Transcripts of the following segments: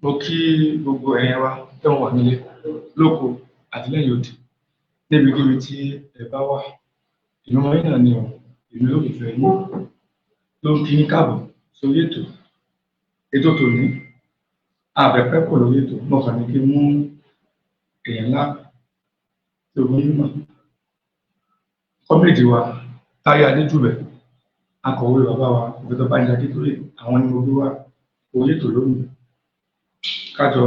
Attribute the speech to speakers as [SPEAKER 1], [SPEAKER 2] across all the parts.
[SPEAKER 1] Mo kí gbogbo ẹ̀yin wa tẹ́ wà nílé lóko àti lẹ́yìn odi, níbikíbi tí ẹ bá wà. Èmi ọmọ yín náà ni o, èmi olólùfẹ́ yín ló ń kí yín káàbọ̀ sórí ètò. Ètò tòní, a fẹ́ pẹ́ pọ̀ lórí ètò, mo kàn ní kí n mú èèyàn ńlá tí gbogbo yín mọ̀. Kọ́mírèdì wa, Táyé Adéjùbẹ̀, akọ̀wé bàbá wa, Professor Bánjí Akíntóyè, àwọn ni mo gbé wá orí ètò lónìí. Ká jọ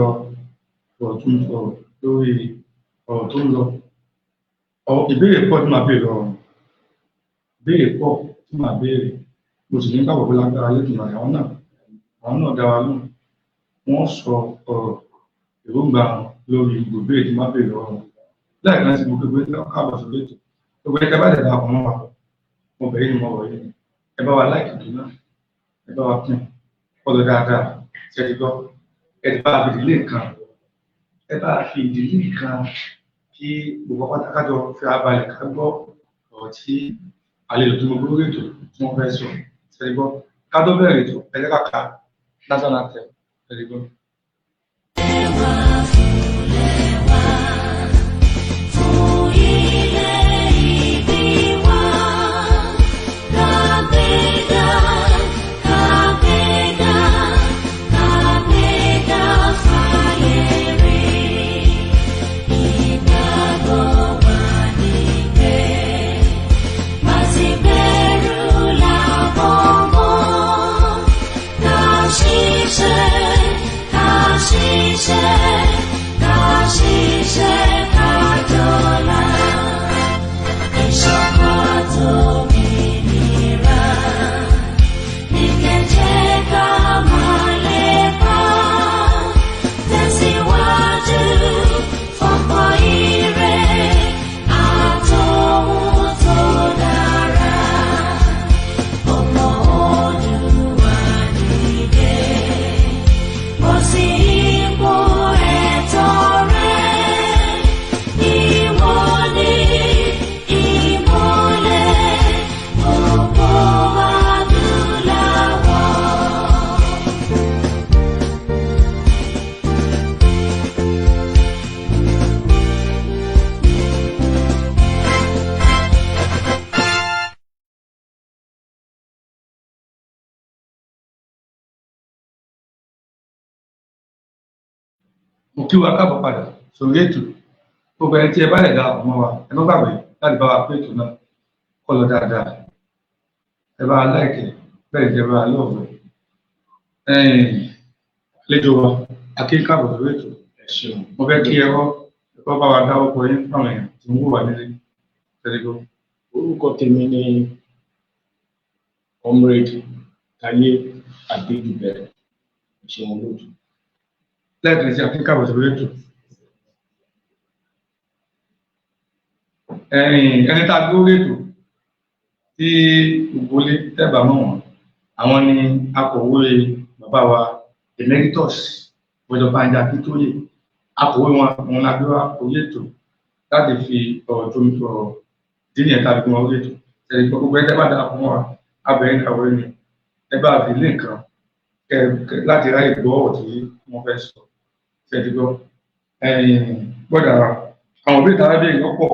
[SPEAKER 1] fọ̀rọ̀ tún sọ̀rọ̀ lórí ọ̀rọ̀ tó ń lọ. Ìbéèrè pọ̀ tí màá béèrè lọ́wọ́ wọn. Ìbéèrè pọ̀ tí màá béèrè. Mo sì ní ìgbàgbọ́ pé lágbára Elédùmarè àwọn náà dá wa lóhùn. Wọ́n sọ ọ̀rọ̀ èròǹgbà wọn lórí gbogbo ìbéèrè tí màá béèrè lọ́wọ́ wọn. Lẹ́ẹ̀kan sí, mo kí gbogbo yín káàbọ̀ sórí ètò. Gbogbo ẹni tẹ́ bá dẹ̀ darapọ̀ mọ́ wa, mo bẹ̀ yín ni, mo rọ̀ yín ni. Ẹ bá wa like ètò náà, ẹ bá wa pín kó lọ dáadáa. Ṣé ẹ ti gbọ́? Ẹ ti bá wa fi ìdílé nǹkan. Ẹ bá wa fi ìdílé nǹkan kí gbogbo pátá ká jọ fi ara balẹ̀ ká gbọ́ ọ̀rọ̀ tí àlejò tí mo gbé lórí ètò tí wọ́n fẹ́ sọ. Ṣé ẹ ti gbọ́? Ká tó bẹ̀rẹ̀ ètò, ẹ jẹ́ ká ka national anthem. Ṣé ẹ ti gbọ́?
[SPEAKER 2] Ẹwà fúnlẹ̀ wá, fún ilẹ̀ ìbí wa. Kàgbéga, kàgbéga, kàgbéga fáyé rí. Ìgbàgbọ́ wa ní pé má sì bẹ̀rù làwọn mọ́. Ká ṣiṣẹ́, ká ṣiṣẹ́, ká ṣiṣẹ́, ká jọ là. Ìṣọ̀kan àtòmìnira ní kẹ́ jẹ́ ká máa lépa. Tẹ̀síwájú fọ́pọ̀ ire àtòhun tó dára. Ọmọ Oòduà dìde, bọ́ sí ipò ẹ̀tọ́ rẹ. Ìwọ ni ìmọ́lẹ̀ gbogbo adúláwọ̀.
[SPEAKER 1] Mo kí wa káàbọ̀ padà sórí ètò. Gbogbo ẹni tí ẹ bá lè darapọ̀ mọ́ wa, ẹ má gbàgbé láti bá wa pín ètò náà kó lọ dáadáa. Ẹ bá wa like, bẹ́ẹ̀ ni ẹ bá wa love. Ẹ̀yin àlejò wa, a kí yín káàbọ̀ sórí ètò.
[SPEAKER 3] Ẹ ṣeun.
[SPEAKER 1] Mo fẹ́ kí ẹ kọ́ bá wa dárúkọ yín fún àwọn èèyàn tí ń wò wá nílé. Tẹ́lẹ̀ gbọ́.
[SPEAKER 3] Orúkọ tèmi ni Comrade Táyé Adéjùbẹ̀. Ẹ ṣeun, olóòtú.
[SPEAKER 1] Lẹ́ẹ̀kan sí, a kí yín káàbọ̀ sórí ètò. Ẹ̀yin ẹni tá a gbé orí ètò tí gbogbo ilé tẹ́bà mọ̀ wọ́n, àwọn ni akọ̀wé bàbá wa Emeritus Professor Bánjí Akíntóyè. Akọ̀wé wọn òun la gbé wá orí ètò láti fi ọ̀rọ̀ tó ń tọrọ ìdí nìyẹn tá a fi gbé wọn orí ètò. Ṣẹ̀lẹ̀ gbọ́, gbogbo ẹgbẹ́ bá darapọ̀ mọ́ wa, abẹ́rẹ́ kàwé ni ẹ bá fi lé nǹkan kẹ láti ráyè gbọ́ ọ̀rọ̀ tí wọ́n fẹ́ sọ. Ṣẹ̀lẹ̀ gbọ́, ẹ̀yìn gbọ́dọ̀ àwọn òbí ìtara bí èèyàn pọ̀,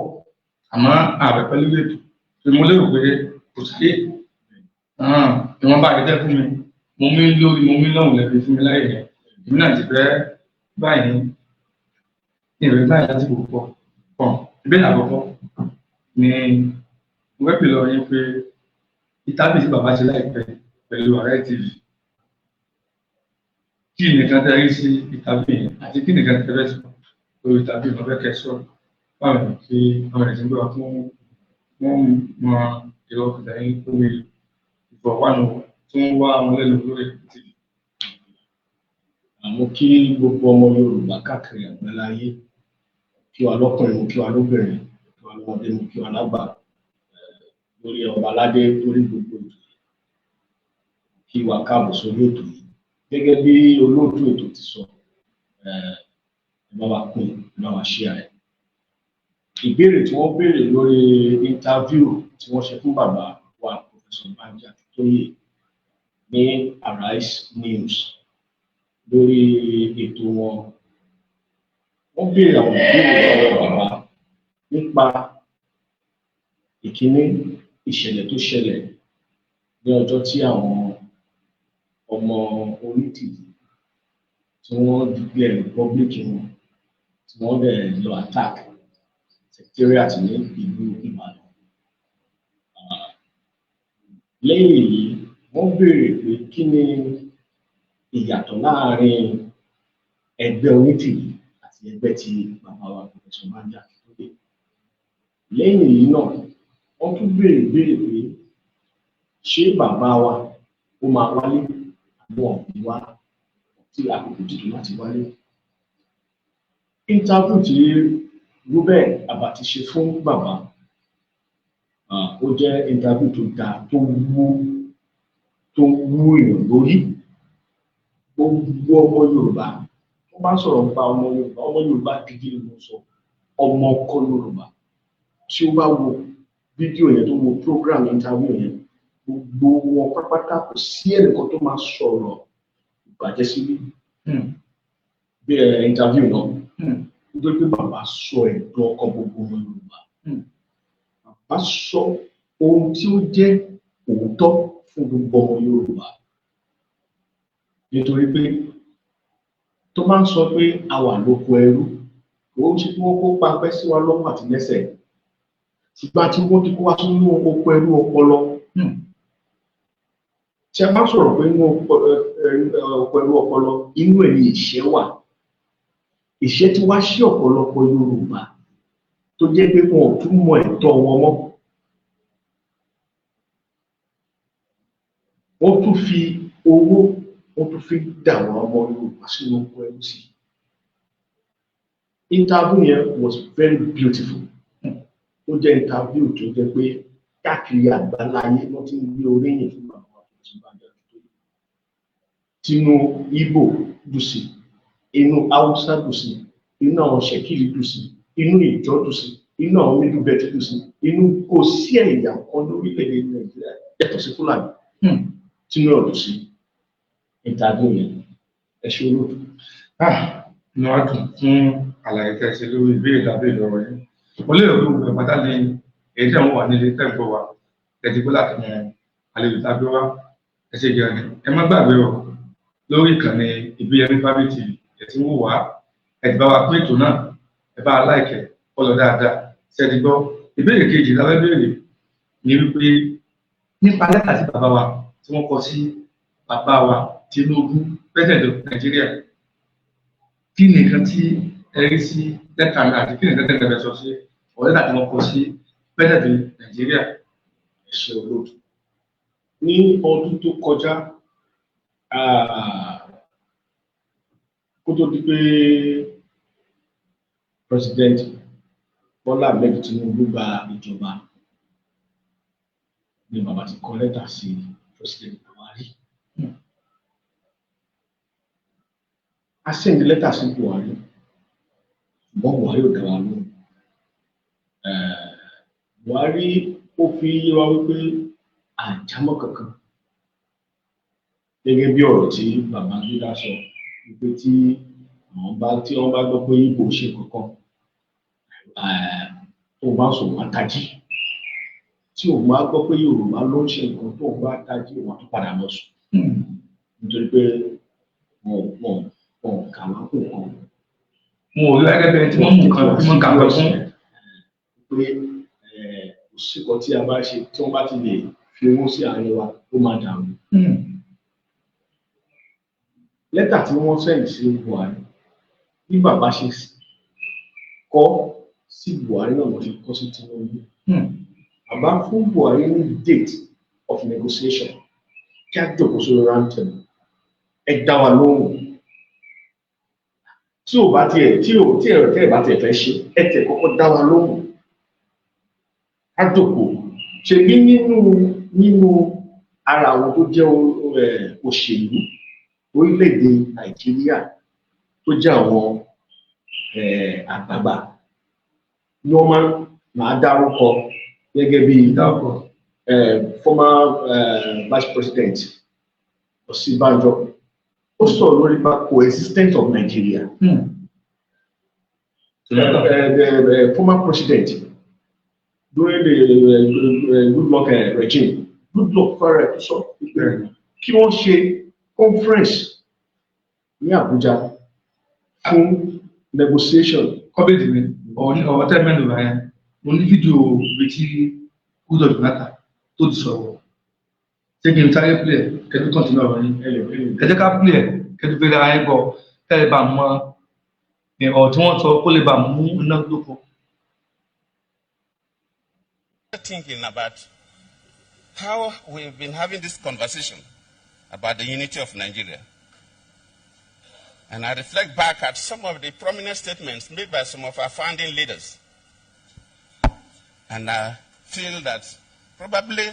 [SPEAKER 1] àmọ́ àbẹ̀ pẹ̀lú ètò tí mo lérò pé kò sáyé ìwọ̀nba àyẹ̀tẹ́ fún mi, mo mí lórí, mo mí lọ́hùn lẹ́bi fún mi láyè yẹn. Èmi náà ti fẹ́ báyìí ní ìrẹ́ báyìí lásìkò púpọ̀ pọ̀. Ìbéèrè àkọ́kọ́ ni mo fẹ́ pè lọ́wọ́ yín pé interview tí bàbá ṣe láìpẹ́ pẹ̀lú Arise TV, kí nìkan tẹ́ rí sí interview yẹn àti kí nìkan tẹ́ fẹ́ sọ lórí interview? Mo fẹ́ kẹ́ sọ báwọn èèyàn kí àwọn èèyàn ti ń gbé wa fún wọn mọ èrò ọkàn yín lórí ìfọ̀rọ̀wánilẹ́nuwò tí wọ́n wá wọn lẹ́nu lórí TV.
[SPEAKER 3] Àmọ́ kí gbogbo ọmọ Yorùbá káàkiri àgbáláyé, kí wa lọ́kùnrin, mo kí wa lóbìnrin, mo kí wa lọ́mọdé, mo kí wa lágbà, lórí ọba aládé, lórí gbogbo ètò yìí, kí wa káàbọ̀ sórí ètò yìí. Gẹ́gẹ́ bí olóòtú ètò ti sọ, ẹ bá wa pín, ẹ bá wa share ẹ. Ìbéèrè tí wọ́n béèrè lórí interview tí wọ́n ṣe fún bàbá wa Professor Banji Akíntóyè ní Arise News. Lórí ètò wọn, wọ́n béèrè àwọn ìbéèrè lọ́wọ́ bàbá nípa ìkíní ìṣẹ̀lẹ̀ tó ṣẹlẹ̀ ní ọjọ́ tí àwọn ọmọ Onítìrí tí wọ́n declare republic wọn, tí wọ́n dẹ̀ lọ attack secretariat ní ìlú Ìbàdàn. Lẹ́yìn èyí, wọ́n béèrè pé kí ni ìyàtọ̀ láàárín ẹgbẹ́ Onítìrí àti ẹgbẹ́ tí bàbá wa Professor Banji Akintoye. Lẹ́yìn èyí náà, wọ́n tún béèrè béèrè pé ṣé bàbá wa ó máa wálé àbí wọn ò ní wá, tí àkókò ti tó láti wálé. Interview tí Reuben Abati ṣe fún bàbá, ó jẹ́ interview tó dáa, tó wú èèyàn lórí. Gbogbo ọmọ Yorùbá tó bá sọ̀rọ̀ nípa ọmọ Yorùbá, ọmọ Yorùbá gidi ni mo sọ, ọmọ ọkọ Yorùbá tí ó bá wo fídíò yẹn, tó wo program interview yẹn, gbogbo wọn pátápátá, kò sí ẹnìkan tó máa sọ̀rọ̀ ìbàjẹ́ sí bí ẹ interview náà, nítorí pé bàbá sọ ẹ̀dùn ọkàn gbogbo ọmọ Yorùbá. Bàbá sọ ohun tí ó jẹ́ òótọ́ fún gbogbo ọmọ Yorùbá, nítorí pé tó máa ń sọ pé a wà lóko ẹrú, kò ń ṣe kí wọ́n kó pańpẹ́ sí wa lọ́wọ́ àti lẹ́sẹ̀, ṣùgbọ́n àti wọ́n ti kó wa sínú oko ẹrú ọpọlọ. Tí a bá sọ̀rọ̀ pé inú oko ẹrú ọpọlọ, inú ẹ̀ ní ìṣẹ́ wà. Ìṣẹ́ tí wá sí ọ̀pọ̀lọpọ̀ Yorùbá tó jẹ́ pé wọn ò tún mọ ẹ̀tọ́ wọn mọ́. Wọ́n tún fi owó, wọ́n tún fi dà wọ́n ọmọ Yorùbá sínú oko ẹrú sí. Interview yẹn was very beautiful. Ó jẹ́ interview tó jẹ́ pé káàkiri àgbáláyé wọ́n ti ń gbé oríyìn fún bàbá wa Professor Banji Akintoye. Tinú Ìgbò dùn sí, inú Haúsá dùn sí, inú àwọn Ṣẹ̀kírì dùn sí, inú Ìjọ dùn sí, inú àwọn Middle Belt dùn sí, inú kò sí ẹ̀yà kan lórílẹ̀-èdè Nàìjíríà yàtọ̀ sí Fúlàní tínú ẹ̀ dùn sí interview yẹn. Ẹ ṣe, olóòtú.
[SPEAKER 1] Inú wa dùn fún àlàyé tẹ́ ẹ ṣe lórí ìbéèrè tàbí ìlọ́wọ́ yín. Mo lérò pé gbogbo ìpátá ni èyí tẹ̀ ń wà nílé tẹ̀ ń gbọ́ wa ẹ ti gbọ́ láti mọ àlejò tàbí wá. Ẹ ṣe gan ni. Ẹ má gbàgbé o, lórí ìkànnì Ìbíyẹmí Fábí TV ẹ ti ń wò wá, ẹ ti bá wa pín ètò náà, ẹ bá wa like ẹ̀ kó lọ dáadáa. Ṣe ti gbọ́? Ìbéèrè kejì la fẹ́ béèrè ni wípé nípa lẹ́tà tí bàbá wa tí wọ́n kọ sí bàbá wa Tinubu, President of Nigeria, kí ni nǹkan tí ẹ rí sí lẹ́tà náà àti kí ni nǹkan tẹ́lẹ̀ fẹ́ sọ sí ọ̀ lẹ́tà tí wọ́n kọ sí President of Nigeria?
[SPEAKER 3] Ẹ ṣe, olóòtú. Ní ọdún tó kọjá, kó tó di pé President Bọ́lá Ahmed Tinubu gba ìjọba, ni bàbá ti kọ lẹ́tà sí President Buhari. A send lẹ́tà sí Buhari, ṣùgbọ́n Buhari ò dá wa lóhùn. Buhari ó fi yé wa wípé àjámọ́ kankan, gẹ́gẹ́ bí ọ̀rọ̀ tí Babangida sọ wípé tí wọ́n bá gbọ́ pé Ìgbò ṣe kankan, tó bá sọ wọn tají, tí òun bá gbọ́ pé Yorùbá ló ń ṣe nǹkan, tó bá tají, òun á tún padà lọ sùn, nítorí pé wọn kà wá kó nǹkan.
[SPEAKER 1] Wọn ò rí gẹ́gẹ́ bí ẹni tí wọ́n mú nǹkan tí wọ́n kà lọ fún.
[SPEAKER 3] Pé kò sí nǹkan tí a bá ṣe, tí wọ́n bá ti lè fi owó sí àárín wa, ó máa dàrú. Lẹ́tà tí wọ́n send sí Buhari, bí bàbá ṣe kọ sí Buhari náà ló ṣe kọ sí Tinubu. Bàbá fún Buhari ní date of negotiation kí á jókòó sórí round table. Ẹ dá wa lóhùn, tí ò bá tiẹ̀ tí ò tí ẹ̀rọ tẹ́ ẹ̀ bá tiẹ̀ fẹ́ ṣe, ẹ tiẹ̀ kọ́kọ́ dá wa lóhùn, á jókòó. Ṣebí nínú ara àwọn tó jẹ́ òṣèlú orílẹ̀-èdè Nàìjíríà, tó jẹ́ àwọn àgbààgbà ni wọ́n máa dárúkọ gẹ́gẹ́ bí former vice president Ọ̀ṣínbàjò. Ó sọ̀rọ̀ lórí pa coexistence of Nigeria. The former president during the Goodluck regime, Goodluck fara ẹ̀ sọ pé kí wọ́n ṣe conference ní Abuja fún negotiation.
[SPEAKER 1] Kọ́bẹ̀dì mi, ọ̀rọ̀ tẹ́ mẹ́nu bá yẹn, mo ní fídíò ibi tí Goodluck Jonathan tó ti sọ̀rọ̀. Ṣé kí n sáré play ẹ̀ kẹ́tù continue ọ̀rọ̀ yín? Ẹ jẹ́ ká play ẹ̀ kẹ́tù fẹ́ ara yín gbọ́, kẹ́ lè bá mọ ọ̀rọ̀ tí wọ́n sọ, kó lè bá mú iná lóko.
[SPEAKER 4] Thinking about how we've been having this conversation about the unity of Nigeria. And I reflect back at some of the prominent statements made by some of our founding leaders. And I feel that probably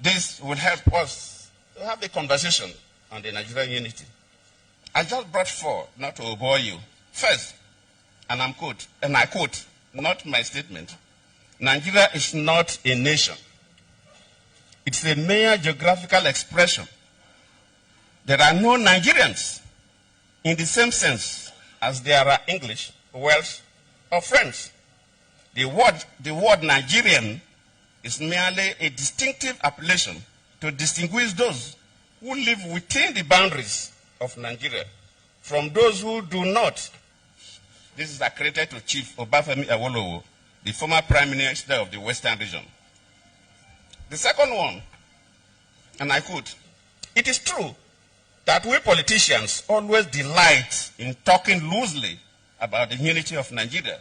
[SPEAKER 4] this will help us to have a conversation on the Nigerian unity. I just brought four, not to bore you. First, and I quote, not my statement: "Nigeria is not a nation. It's a mere geographical expression. There are no Nigerians in the same sense as there are English, Welsh, or French. The word Nigerian is merely a distinctive appellation to distinguish those who live within the boundaries of Nigeria from those who do not." This is accredited to Chief Obafemi Awolowo, the former Prime Minister of the Western Region. The second one, and I quote, "It is true that we politicians always delight in talking loosely about the unity of Nigeria.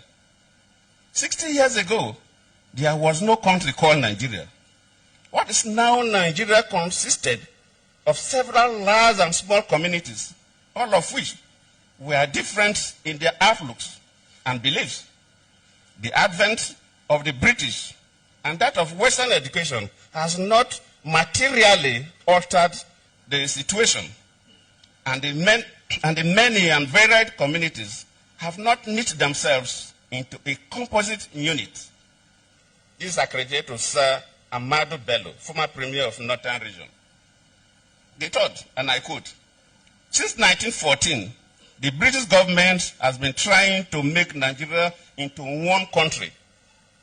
[SPEAKER 4] 60 years ago, there was no country called Nigeria. What is now Nigeria consisted of several large and small communities, all of which were different in their outlooks and beliefs. The advent of the British and that of Western education has not materially altered the situation, and the many and varied communities have not knit themselves into a composite unit." This is accredited to Sir Ahmadu Bello, former Premier of Northern Region. The third, and I quote, "Since 1914, the British government has been trying to make Nigeria into one country.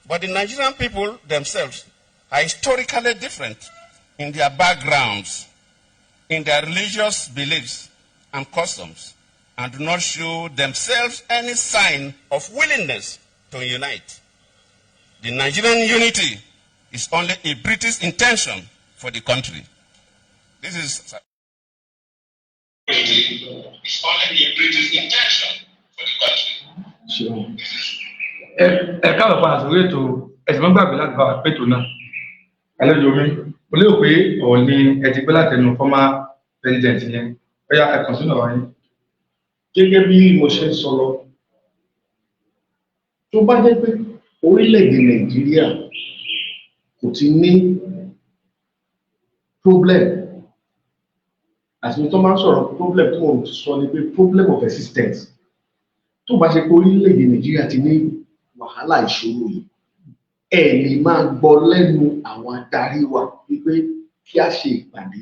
[SPEAKER 4] But the Nigerian people themselves are historically different in their backgrounds, in their religious beliefs and customs, and do not show themselves any sign of willingness to unite. The Nigerian unity is only a British intention for the country." This is
[SPEAKER 5] It's only a British intention for the country.
[SPEAKER 3] Ṣeun.
[SPEAKER 1] Ẹ káàbọ̀ padà sórí ètò. Ẹ̀sìn mọ́ gbàgbé láti bá wa pètò náà. Àlejò mi, mo lérò pé ọ̀rọ̀ ni ẹ ti gbé látẹnu former president yẹn. Ó yá, ẹ kàn sínú ọ̀rọ̀ yín.
[SPEAKER 3] Gẹ́gẹ́ bí mo ṣe ń sọ lọ, tó bá jẹ́ pé orílẹ̀-èdè Nàìjíríà kò ti ní problem, àti tó máa ń sọ̀rọ̀ problem tó ń sọ ni pé problem of existence, tó bá ṣe pé orílẹ̀-èdè Nàìjíríà ti ní wàhálà, ìṣòro yìí, ẹ lè máa gbọ́ lẹ́nu àwọn adarí wa wípé kí a ṣe ìpàdé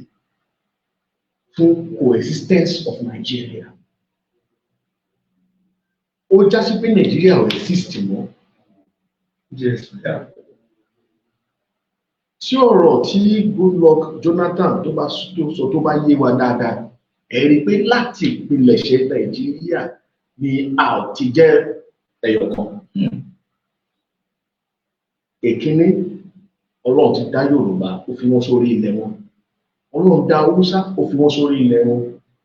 [SPEAKER 3] fún coexistence of Nigeria. Ó já sí pé Nàìjíríà ò exist mọ́. Tí ọ̀rọ̀ tí Goodluck Jonathan tó bá tó sọ tó bá yé wa dáadáa, ẹ rí i pé láti ìpilẹ̀ṣẹ̀ Nàìjíríà ni a ò ti jẹ́ ẹyọ kan. Èkíní, Ọlọ́run ti dá Yorùbá, ó fi wọ́n sórí ilẹ̀ wọn. Ọlọ́run dá Haúsá, ó fi wọ́n sórí ilẹ̀ wọn.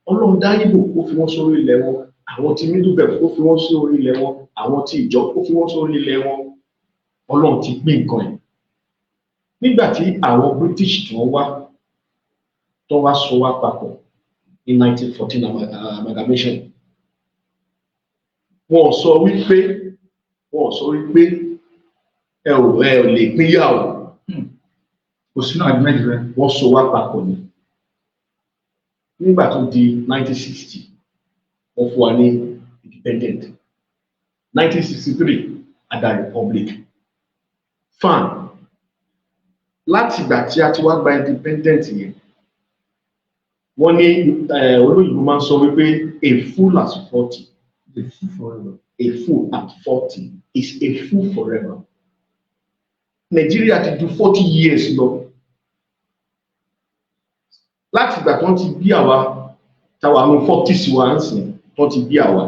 [SPEAKER 3] Ọlọ́run dá Ìgbò, ó fi wọ́n sórí ilẹ̀ wọn. Àwọn ti Middle Belt, ó fi wọ́n sórí ilẹ̀ wọn. Àwọn ti Ìjọ, ó fi wọ́n sórí ilẹ̀ wọn. Ọlọ́run ti pín nǹkan ẹ̀. Nígbà tí àwọn British tí wọ́n wá, tó wá so wá papọ̀ ní 1914 amalgamation, wọn ò sọ wípé ẹ ò lè pínyà o.
[SPEAKER 1] Kò sínú agreement rẹ.
[SPEAKER 3] Wọ́n so wá papọ̀ ni. Nígbà tó di 1960, wọ́n fún wa ní independent. 1963, a dá republic. Fine. Láti ìgbà tí a ti wá gba independent yẹn Wọ́n ní olóyìnbó máa ń sọ wípé a fool at 40,
[SPEAKER 1] The fool forever.
[SPEAKER 3] a fool at 40 is a fool forever. Nàìjíríà ti ju 40 years lọ láti ìgbà tí wọ́n ti bí àwa, táwa àwọn 40s wa ń sìn, wọ́n ti bí àwa.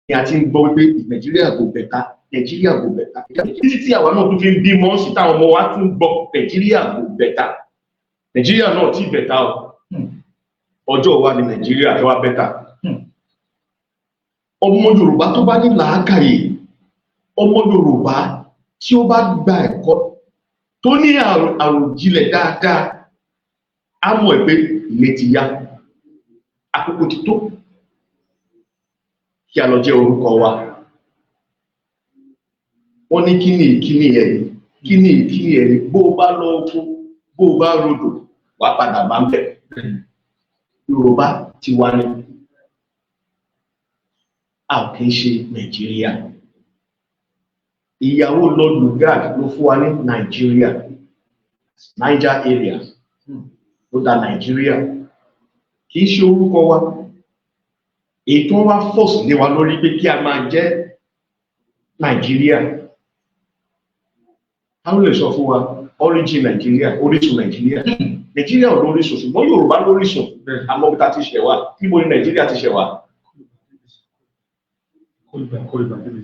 [SPEAKER 3] Ni a ti ń gbọ́ wípé Nàìjíríà go better, Nàìjíríà go better, títí tí àwa náà tún fi ń bímọ sí, táwọn ọmọ wa tún gbọ́ Nàìjíríà go better. Nàìjíríà náà ti better o. Ọjọ́ wa ni Nàìjíríà fẹ́ wá better. Ọmọ Yorùbá tó bá ní làákàyè, ọmọ Yorùbá tí ó bá gba ẹ̀kọ́, tó ní àròjinlẹ̀ dáadáa, á mọ̀ pé ilé ti yá, àkókò ti tó kí a lọ jẹ́ orúkọ wa. Wọ́n ní kí ni ìkíní ẹni, kí ni ìkíní ẹni? Bó o bá lọ oko, bó o bá rodò, wàá padà bá ń bẹ̀. Yorùbá ti wá ní, a ò kì í ṣe Nàìjíríà. Ìyàwó Lord Lugard ló fún wa ní Nàìjíríà. Niger area ló dá Nàìjíríà, kì í ṣe orúkọ wa. Èyí tó wá force lé wa lórí pé kí a máa jẹ́ Nàìjíríà, ta ló lè sọ fún wa origin Nàìjíríà, orísun Nàìjíríà? Nàìjíríà ò lórísun, ṣùgbọ́n Yorùbá lórísun. Àmọ́ bí ta ti ṣẹ̀ wá, níbo ni Nàìjíríà ti ṣẹ̀ wá?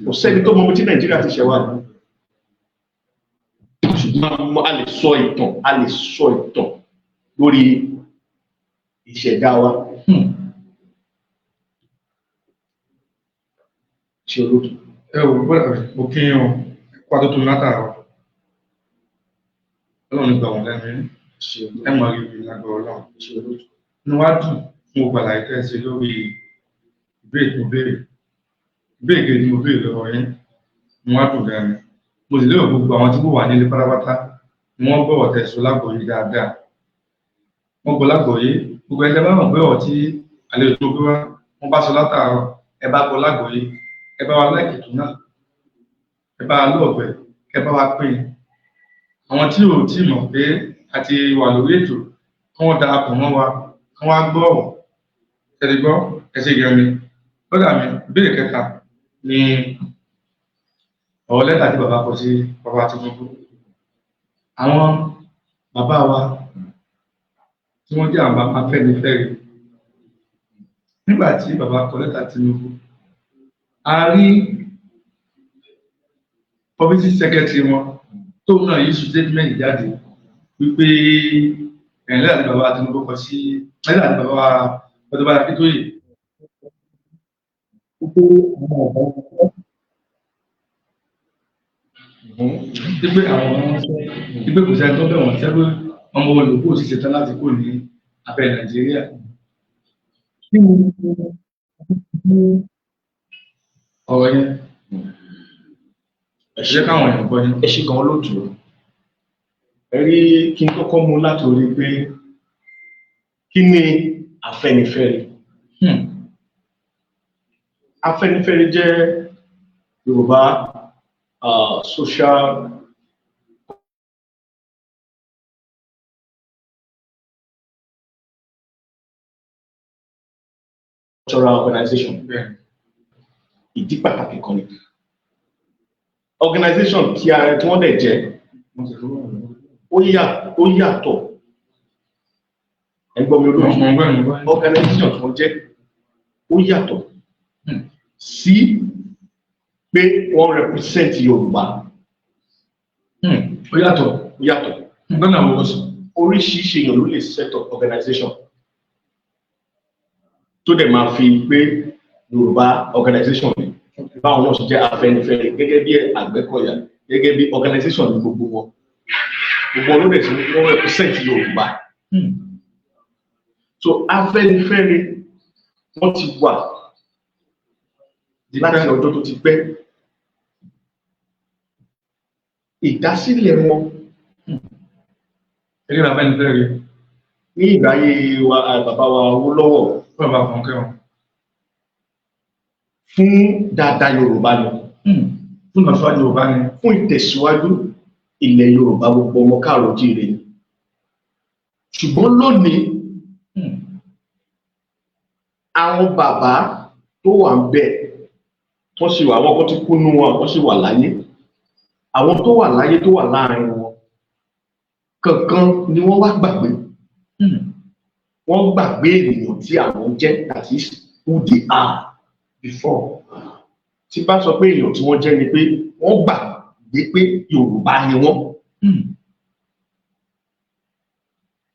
[SPEAKER 3] Kò sẹ́ni tó mọ ibi tí Nàìjíríà ti ṣẹ̀ wá, ṣùgbọ́n a lè sọ ìtàn, a lè sọ ìtàn lórí ìṣẹ̀dá wa. Ṣe olóòtú.
[SPEAKER 1] Ẹ wò bọ́dà, mo kí yín o, kó atótó látàárọ̀. Ọlọ́run gbà wọ́n lẹ́nu yín.
[SPEAKER 3] Ṣe olóòtú.
[SPEAKER 1] Ẹ mọ̀ rí ibi lágbára Ọlọ́run.
[SPEAKER 3] Ṣe olóòtú.
[SPEAKER 1] Inú wa dùn fún gbogbo àlàyé tẹ́ ẹ ṣe lórí ìbéèrè tó béèrè. Ìbéèrè kejì mo béèrè lọ́wọ́ yín, inú wa dùn gan ni. Mo sì lérò gbogbo àwọn tí kò wà nílé pátápátá ni wọ́n gbọ́ ọ̀tẹ̀ sọ lágbọ̀ọ́yé dáadáa. Wọ́n gbọ́ lágbọ̀ọ́yé. Gbogbo ẹni tẹ́ bá mọ̀ pé ọ̀rọ̀ tí àlejò tó gbé wá wọ́n bá sọ látàárọ̀, ẹ bá gbọ́ lágbọ̀ọ́yé, ẹ bá wa like ètò náà, ẹ bá wa lọ́ọ̀gbẹ́, ẹ bá wa pín in. Àwọn tí ò tí mọ̀ pé a ti wà lórí ètò, kí wọ́n darapọ̀ mọ́ wa, kí wọ́n á gbọ́ ọ̀rọ̀. Ẹ ti gbọ́, ẹ ṣe gan ni. Lọ́dà mi, ìbéèrè kẹta ni ọ̀rọ̀ lẹ́tà tí bàbá kọ sí bàbá Tinubu. Àwọn bàbá wa tí wọ́n jẹ́ àwọn bàbá Afẹ́nifẹ́re. Nígbà tí bàbá kọ lẹ́tà Tinubu, a rí publicity secretary wọn tóun náà yìí statement jáde wípé ẹ̀yìn lẹ́tà tí bàbá Tinubu kọ sí, lẹ́tà tí bàbá Ọ̀túnba Akíntóyè, wípé àwọn ọ̀dọ́, wípé àwọn ọmọ wọn wípé kò sẹ́ni tó bẹ̀ wọ́n sẹ́ pé ọmọ olùkó sì ṣetán láti kó ní abẹ́ Nàìjíríà. Kí ni ọ̀rọ̀ yẹn?
[SPEAKER 3] Ẹ
[SPEAKER 1] Ẹ jẹ́ káwọn èèyàn gbọ́ yín.
[SPEAKER 3] Ẹ ṣe gan, olóòtú. Ẹ rí kí n kọ́kọ́ mú láti orí pé kí ni Afẹ́nifẹ́re? Afẹ́nifẹ́re jẹ́ Yorùbá social cultural organization. Ìdí pàtàkì kan ni organization tí a tí wọ́n dẹ̀ jẹ́, ó yàtọ̀. Ẹ gbọ́ mi, olóòtú?
[SPEAKER 1] Mo ń gbọ́, mo ń gbọ́.
[SPEAKER 3] Organization tí wọ́n jẹ́, ó yàtọ̀ sí pé wọ́n represent Yorùbá.
[SPEAKER 1] Ó yàtọ̀.
[SPEAKER 3] Ó yàtọ̀.
[SPEAKER 1] Lọ́nà wo sọ?
[SPEAKER 3] Oríṣiríṣi èèyàn ló lè set up organization tó dẹ̀ máa fi pé Yorùbá organization ni. Báwọn náà ṣe jẹ́ Afẹ́nifẹ́re, gẹ́gẹ́ bí Àgbẹ̀kọ̀yà, gẹ́gẹ́ bí organization ní gbogbo wọn, gbogbo wọn ló dẹ̀ sí wọ́n represent Yorùbá. So Afẹ́nifẹ́re, wọ́n ti wà láti ọjọ́ tó ti pẹ́. Ìdásílẹ̀ wọn
[SPEAKER 1] Eré Afẹ́nifẹ́re.
[SPEAKER 3] Ní ìgbà ayé wa, bàbá wa Awólọ́wọ̀.
[SPEAKER 1] Fún bàbá kan kẹwọn.
[SPEAKER 3] Fún dáadáa Yorùbá ni.
[SPEAKER 1] Fún ìlọsíwájú Yorùbá ni.
[SPEAKER 3] Fún ìtẹ̀síwájú Ilẹ̀ Yorùbá, gbogbo ọmọ káàrọ̀ oòjíire ni. Ṣùgbọ́n lónìí, àwọn bàbá tó wà ń bẹ̀, wọ́n sì wà, àwọn kan ti kú nú wọn, wọ́n sì wà láyé. Àwọn tó wà láyé, tó wà láàrin wọn kankan ni wọ́n wá gbàgbé. Wọ́n gbàgbé ènìyàn tí àwọn jẹ́, that is who they are before. Tí bá sọ pé èèyàn tí wọ́n jẹ́ ni pé wọ́n gbàgbé pé Yorùbá ni wọ́n.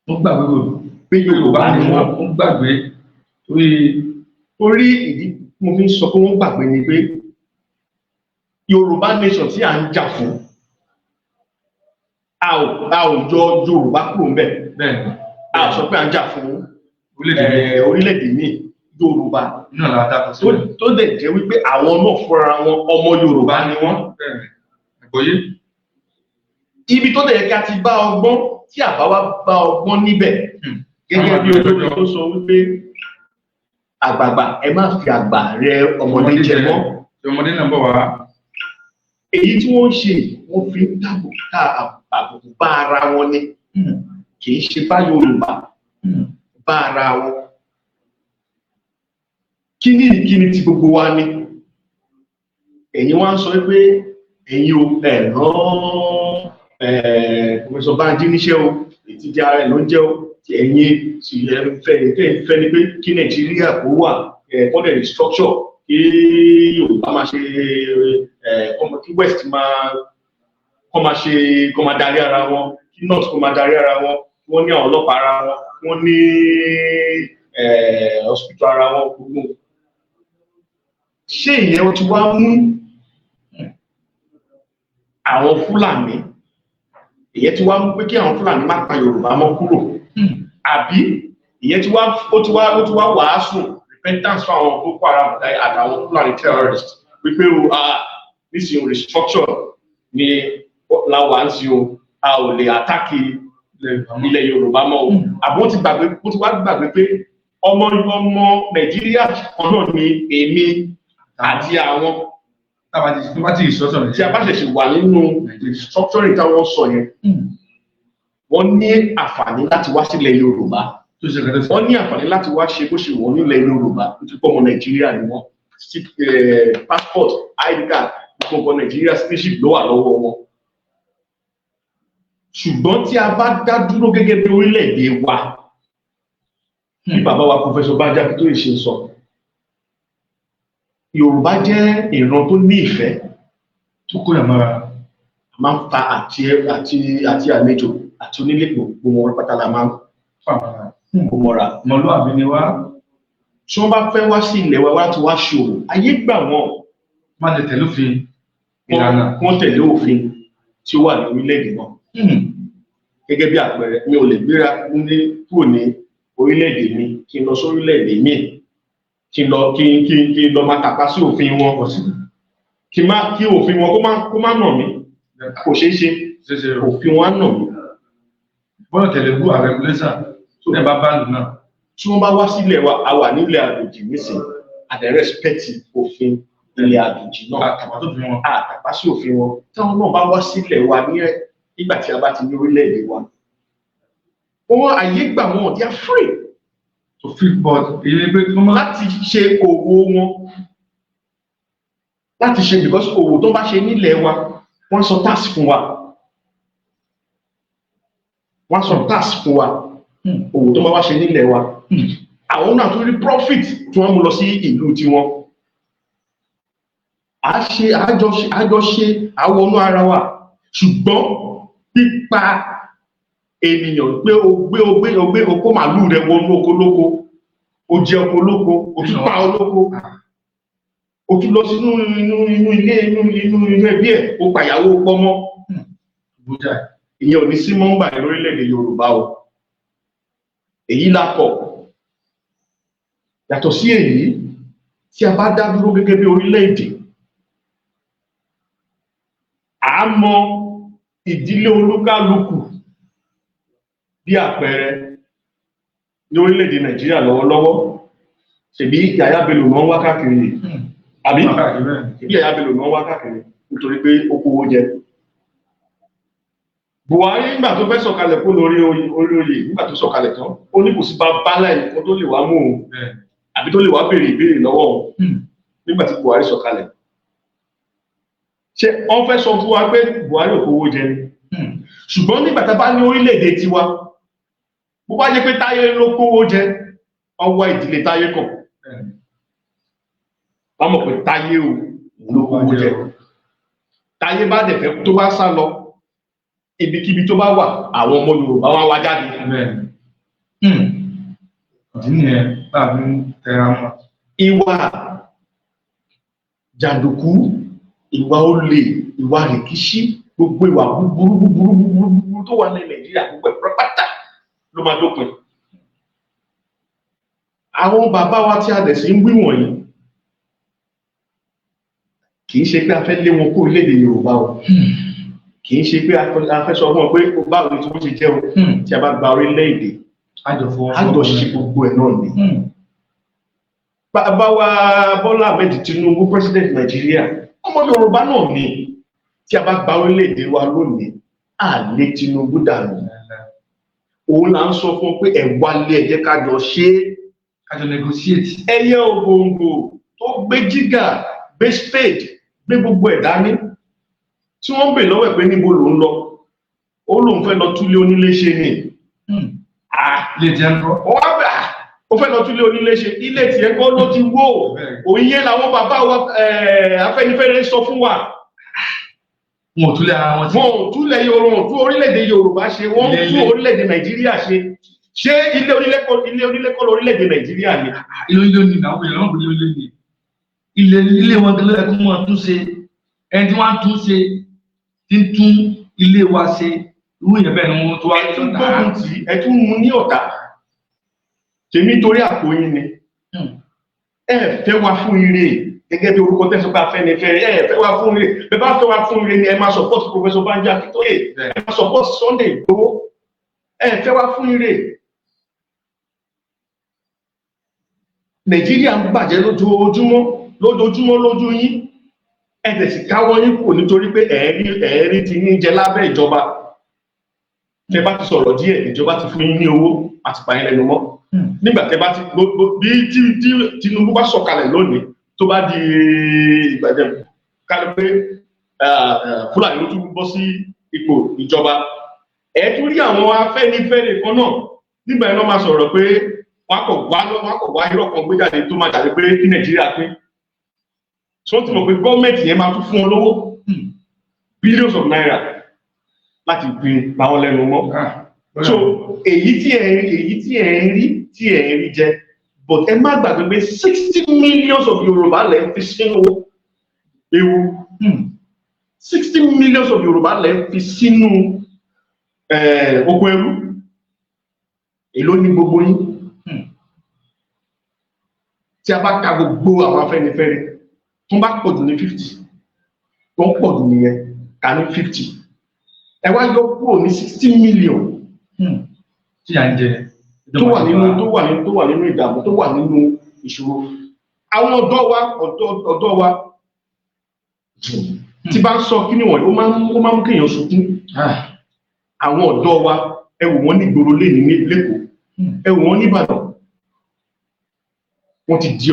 [SPEAKER 1] Wọ́n gbàgbé o.
[SPEAKER 3] Pé Yorùbá ni wọ́n.
[SPEAKER 1] Wọ́n gbàgbé torí
[SPEAKER 3] Torí ìdí mo fi ń sọ pé wọ́n gbàgbé ni pé Yorùbá nation tí à ń jà fún, a ò yọ Yorùbá kúrò ńbẹ̀. A ò sọ pé à ń jà fún
[SPEAKER 1] Orílẹ̀-èdè
[SPEAKER 3] orílẹ̀-èdè míì. Yorùbá
[SPEAKER 1] náà la dákọ̀
[SPEAKER 3] tó
[SPEAKER 1] sílẹ̀.
[SPEAKER 3] Tó dẹ̀ jẹ́ wípé àwọn náà fúnra wọn, ọmọ Yorùbá ni wọ́n.
[SPEAKER 1] Bẹ́ẹ̀ni, àgbọ́yé.
[SPEAKER 3] Ibi tó dẹ̀ yẹ ká ti bá ọgbọ́n, tí àbá wa bá ọgbọ́n níbẹ̀, gẹ́gẹ́ bí olórí tó sọ wípé àgbààgbà, ẹ má fi àgbà rẹ ọmọdé jẹ mọ́.
[SPEAKER 1] Ọmọdé náà bọ̀ wá.
[SPEAKER 3] Èyí tí wọ́n ń ṣe, wọ́n fi ń dáàbò ká àbùkù bá ara wọn ni, kì í ṣe bá Yorùbá, bá ara wọn. Kí ní ìkíni tí gbogbo wa ni ẹ̀yin wá ń sọ pé ẹ̀yin o, ẹ̀ rán Professor Banji níṣẹ́ o, ètí jẹ́ ara ẹ̀ ló ń jẹ́ o, tí ẹ̀yin sì ẹ fẹ́ tẹ́ ẹ fẹ́ ni pé kí Nàìjíríà kó wà, ẹ̀ kọ́ dẹ̀ restructure, kí Yorùbá máa ṣe ẹ̀ kí West máa kọ́ máa ṣe, kọ́ máa darí ara wọn, kí North kó máa darí ara wọn, kí wọ́n ní àwọn ọlọ́pàá ara wọn, kí wọ́n ní hospital ara wọn gbogbo. Ṣé ìyẹn ti wá mú àwọn Fúlàní, ìyẹn ti wá mú pé kí àwọn Fúlàní má pa Yorùbá mọ́ kúrò, àbí ìyẹn ti wá ó ti wá wàásù repentance fún àwọn Boko Haram àtàwọn Fúlàní terrorists wípé o, ah, nísìnyí restructure ni la wà ń sin o, a ò lè attack ilẹ̀ Yorùbá mọ́ o? Àbí wọ́n ti gbàgbé, wọ́n ti wá gbàgbé pé ọmọ Nàìjíríà kan náà ni èmi àti àwọn?
[SPEAKER 1] Tába ti ìsọ́sọ̀.
[SPEAKER 3] Tí a bá ṣẹ̀ṣẹ̀ wà nínú restructuring táwọn sọ yẹn, wọ́n ní àǹfààní láti wá sílẹ̀ Yorùbá.
[SPEAKER 1] Tó ṣe kẹtẹ sí.
[SPEAKER 3] Wọ́n ní àǹfààní láti wá ṣe bó ṣe wọ́n nílẹ̀ Yorùbá, nítorí pé ọmọ Nàìjíríà ni wọ́n. Passport, ID card, gbogbo Nàìjíríà, citizenship ló wà lọ́wọ́ wọn. Ṣùgbọ́n tí a bá dá dúró gẹ́gẹ́ bí orílẹ̀-èdè wa, bí bàbá wa Professor Banji Akintoye ṣe ń sọ, Yorùbá jẹ́ ìran tó ní ìfẹ́,
[SPEAKER 1] tó kó yàmọ́ra.
[SPEAKER 3] A máa ń fa àti àlejò àti onílé, gbogbo wọn pátá la máa ń
[SPEAKER 1] fàmọ́ra
[SPEAKER 3] kó mọ́ra.
[SPEAKER 1] Ọmọlúwàbí ni wá.
[SPEAKER 3] Tí wọ́n bá fẹ́ wá sí ilẹ̀ wa láti wá ṣòwò, ayé gbà wọ́n.
[SPEAKER 1] Má lè tẹ̀lé òfin ìlànà.
[SPEAKER 3] Wọ́n tẹ̀lé òfin tí ó wà ní orílẹ̀-èdè náà. Gẹ́gẹ́ bí àpẹẹrẹ, mi ò lè gbéra ní kúrò ní orílẹ̀-èdè mi kí n lọ sórílẹ̀-èdè míì, kí n lọ kí n lọ máa tàpá sí òfin wọn, kí má kí òfin wọn kó má nà mí. Kò ṣeé ṣe.
[SPEAKER 1] Ṣeéṣe.
[SPEAKER 3] Òfin wọn á nà mí.
[SPEAKER 1] Bọ́lá tẹ̀lé rule and regulation tó ẹ bá bá lù náà.
[SPEAKER 3] Tí wọ́n bá wá sílẹ̀ wa, a wà nílẹ̀ àjòjì nísìnyí, a dẹ̀ respect òfin ilẹ̀ àjòjì náà.
[SPEAKER 1] Àtàwọn tó fi wọn.
[SPEAKER 3] Àtàpá sí òfin wọn. Táwọn náà bá wá sílẹ̀ wa ní nígbà tí a bá ti ní orílẹ̀-èdè wa, wọn àyè gbà wọn, they are free
[SPEAKER 1] To free, but èyí ni pé kí wọ́n má
[SPEAKER 3] láti ṣe òwò wọn, láti ṣe, because òwò tó bá ṣe nílẹ̀ wa, wọ́n sọ tax fún wa, wọ́n sọ tax fún wa. Òwò tó bá wá ṣe nílẹ̀ wa, àwọn náà tún rí profit tí wọ́n mú lọ sí ìlú tiwọn. À ṣe àjọṣe àwọnú ara wa. Ṣùgbọ́n pípa ènìyàn pé o gbé o kó màálù rẹ wọnú oko lóko, o jẹ oko lóko, o tún pa olóko, o tún lọ sínú inú ilé, inú ẹbí ẹ, o pàyàwó pọmọ.
[SPEAKER 1] Bójá.
[SPEAKER 3] Ìyẹn ò ní sí mọ́ngbà lórílẹ̀‐èdè Yorùbá o. Èyí la kọ̀. Yàtọ̀ sí èyí, tí a bá dá dúró gẹ́gẹ́ bí orílẹ̀-èdè, à á mọ ìdílé olúkálukú. Bí àpẹẹrẹ, ní orílẹ̀-èdè Nàìjíríà lọ́wọ́lọ́wọ́, ṣèbí Yàyà Bello ló ń wá káàkiri, àbí? Ṣèbí Yàyà Bello ló ń wá káàkiri nítorí pé ó kówó jẹ. Buhari, nígbà tó fẹ́ sọ̀kalẹ̀ kó lórí orí oyè, nígbà tó sọ̀kalẹ̀ tán, ó ní kò sí bá láì kan tó lè wá mú òun àbí tó lè wá béèrè ìbéèrè lọ́wọ́ òun. Nígbà tí Buhari sọ̀kalẹ̀, ṣé wọ́n fẹ́ sọ fún wa pé Buhari ò kówó jẹ ni? Ṣùgbọ́n nígbà tá a bá ní orílẹ̀-èdè tiwa, bó bá jẹ́ pé Táyé ló kówó jẹ, ọwọ́ ìdílé Táyé kàn, wọ́n mọ̀ pé Táyé ò ló kówó jẹ. Táyé bá dẹ̀ fẹ́, tó bá sá lọ ibikíbi tó bá wà, àwọn ọmọ Yorùbá wá wá jáde.
[SPEAKER 1] Ìdí nìyẹn tá a fi ń tẹra mọ́.
[SPEAKER 3] Ìwà jàǹdùkú, ìwà olè, ìwà rìkíṣí, gbogbo ìwà búburú búburú búburú búburú tó wà ní Nàìjíríà, gbogbo ẹ̀ pátápátá ló máa dópin. Àwọn bàbá wa tí a dẹ̀ sí ń wí wọ̀nyí, kì í ṣe pé a fẹ́ lé wọn kó orílẹ̀-èdè Yorùbá o. Kì í ṣe pé a fẹ́ sọ fún wọn pé báwo ni tí wọ́n ṣe jẹ́ o. Tí a bá gba orílẹ̀-èdè,
[SPEAKER 1] àjọ fọwọ́
[SPEAKER 3] a jọ ṣe gbogbo ẹ̀ náà ni. Bàbá wa Bọ́lá Ahmed Tinubu, president Nàìjíríà, ọmọ Yorùbá náà ni. Tí a bá gba orílẹ̀-èdè wa lónìí, à lé Tinubu dànù. Òun là ń sọ fún pé ẹ wálé, ẹ jẹ́ ká jọ ṣe é.
[SPEAKER 1] Kájọ negotiate.
[SPEAKER 3] Ẹyẹ ògòǹgò tó gbé jígà, gbé spade, gbé gbogbo ẹ̀ dání, tí wọ́n ń bè lọ́wọ́ ẹ̀ pé níbo ló ń lọ, ó lóun fẹ́ lọ túlé onílé ṣe ni.
[SPEAKER 1] Lè jẹ́ ń kọ́.
[SPEAKER 3] Ó wá bẹ̀, ó fẹ́ lọ túlé onílé ṣe, ilé tiẹ̀ kọ́ ló ti wó. Òye làwọn bàbá wa Afẹ́nifẹ́re sọ fún wa.
[SPEAKER 1] Wọn ò túlẹ̀ ara wọn sí.
[SPEAKER 3] Wọn ò túlẹ̀ Yorùbá, wọn ò tún orílẹ̀-èdè Yorùbá ṣe, wọ́n
[SPEAKER 1] Ilé
[SPEAKER 3] tún
[SPEAKER 1] ilé.
[SPEAKER 3] orílẹ̀-èdè Nàìjíríà ṣe. Ṣé ilé onílé kọ́, ilé onílé kọ́ lórílẹ̀-èdè Nàìjíríà ni?
[SPEAKER 1] Ilé onílé ní ìnáwó yẹn lọ́wọ́, ilé onílé ní ilé ilé wọn gan ló yẹ kó wọn tún ṣe. Ẹni tí wọ́n á tún ṣe, tí ń tún ilé wa ṣe, irú yẹn bẹ́ẹ̀ ni wọ́n tó wá.
[SPEAKER 3] Ẹ tún gbógun tì í, ẹ tún mú ní ọ̀tá tèmi torí àpò yín ni. Ẹ fẹ́ wá fún ire gẹ́gẹ́ bí orúkọ tẹ́sán pé Afẹ́nifẹ́re. Ẹ fẹ́ wá fún ire. Bẹ́ẹ̀ bá fẹ́ wá fún ire ni ẹ máa support Professor Banji Akintoye, ẹ máa support Sunday Igboho. Ẹ fẹ́ wá fún ire. Nàìjíríà ń bàjẹ́ lójoojúmọ́ lójoojúmọ́ lójú yín, ẹ tẹ̀sí káwọ́ yín kò nítorí pé ẹ̀ẹ́rí ti yín jẹ lábẹ́ ìjọba. Tẹ bá ti sọ̀rọ̀ díẹ̀, ìjọba ti fún yín ní owó àti pààyàn lẹ́nu mọ́. Nígbà tẹ bá ti bí tí Tinubu bá sọ̀kalẹ̀ lónìí, tó bá di ìgbàjẹ kálí pé Fúlàní ló tún bọ́ sí ipò ìjọba, ẹ tún rí àwọn Afẹ́nifẹ́re kan náà nígbà yẹn lọ́ máa sọ̀rọ̀ pé wọ́n kọ̀ wá irọ́ kan gbé jáde tó máa dàbí pé kí Nàìjíríà pín. Tí wọ́n ti mọ̀ pé gọ́ọ̀mẹ̀ntì yẹn máa tún fún wọn lówó, billions of naira, láti gbé pa wọn lẹ́nu mọ́. So èyí tí ẹ ń rí, tí ẹ ń rí jẹ, but ẹ má gbàgbé pé 60 millions of Yorùbá lẹ ń fi sínú ewu. 60 millions of Yorùbá lẹ ń fi sínú oko ẹrú. Èló ní gbogbo yín? Tí a bá ka gbogbo àwọn Afẹ́nifẹ́re, tó bá pọ̀ jù ní 50, tó ń pọ̀ jù nìyẹn, ká ní 50, ẹ wá yọ kúrò ní 60 million
[SPEAKER 1] Tí à ń jẹ
[SPEAKER 3] tó wà nínú ìdààmú, tó wà nínú ìṣòro. Àwọn ọ̀dọ́ wa, ọ̀dọ́ wa, tí bá ń sọ kí ni wọ̀nyí, ó máa ń mú kéèyàn sunkún. Àwọn ọ̀dọ́ wa, ẹ wò wọ́n ní ìgboro lé ní l'Ékòó, ẹ wò wọ́n ní Ìbàdàn, wọ́n ti di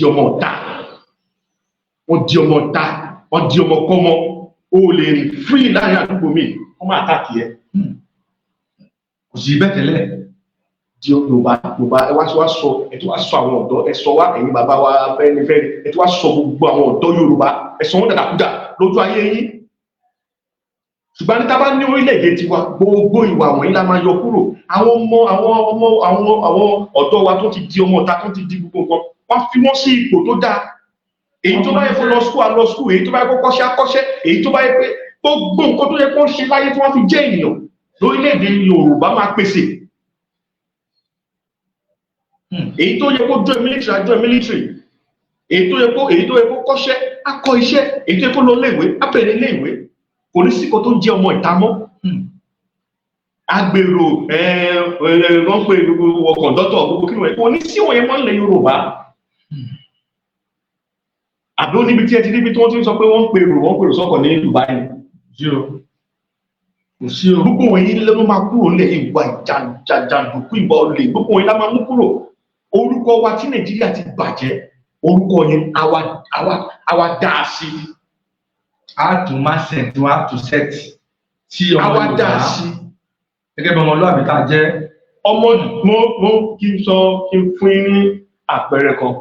[SPEAKER 3] ọmọ ọ̀tá, wọ́n di ọmọ ọ̀tá, wọ́n di ọmọ kọ́mọ. O lè rìn free láàrin àdúgbò mi, wọ́n máa attack ẹ.
[SPEAKER 1] Kò sí bẹ́ẹ̀ tẹ́lẹ̀.
[SPEAKER 3] Di Yorùbá, Yorùbá, ẹ wá wá sọ, ẹ tó wá sọ àwọn ọ̀dọ́, ẹ sọ wá, ẹ̀yin bàbá wa Afẹ́nifẹ́re, ẹ tó wá sọ gbogbo àwọn ọ̀dọ́ Yorùbá, ẹ sọ wọn dàdàkúdà lójú ayé yín. Ṣùgbọ́n níta bá ní orílẹ̀-èdè tiwa, gbogbo ìwà wọ̀nyí la máa yọ kúrò. Àwọn ọmọ àwọn ọ̀dọ́ wa tó ti di ọmọ ọ̀tá, tó ti di gbogbo nǹkan, wọ́n fi wọ́n sí ipò tó dáa. Èyí tó bá yẹ kó lọ school, á lọ school. Èyí tó bá yẹ kó kọ́ṣẹ́, á kọ́ṣẹ́. Èyí tó bá yẹ pé gbogbo nǹkan tó yẹ kó ṣe láyé tí wọ́n fi jẹ́ ènìyàn lórílẹ̀-èdè Yorùbá máa pèsè. Èyí tó yẹ kó join military, á join military. Èyí tó yẹ kó kọ́ṣẹ́, á kọ́ iṣẹ́. Èyí tó yẹ kó lọ léèwé, á bẹ̀rẹ̀ léèwé. Kò ní síkò tó jẹ́ ọmọ ìta mọ́. Agbèrò ẹ ẹ wọ́n pe gbogbo kọ̀ǹdọ́tọ̀, gbogbo kí wọ́n, kò ní sí wọ̀nyẹn mọ́ nílẹ̀ Yorùbá. Àbí ó níbi tí ẹ ti níbi tí wọ́n ti ń sọ pé wọ́n ń pèrò sọ́kọ̀ ní Dubai?
[SPEAKER 1] Zero. Kò sí o.
[SPEAKER 3] Gbogbo wọ̀nyí ló máa kúrò nílẹ̀, ìwà jàǹdùkú, ìwà olè, gbogbo wọ̀nyí la máa mú kúrò. Orúkọ wa tí Nàìjíríà ti bàjẹ́, orúkọ yẹn àwa dá a sí.
[SPEAKER 1] A tún máa sẹ̀ tí wọ́n á tún set tí ọmọ
[SPEAKER 3] Àwa dá a
[SPEAKER 1] Yorùbá
[SPEAKER 3] sí.
[SPEAKER 1] gẹ́gẹ́ bí ọmọlúwàbí tá a jẹ́.
[SPEAKER 3] Ọmọ mo kí n sọ, kí n fún yín ní àpẹẹrẹ kan.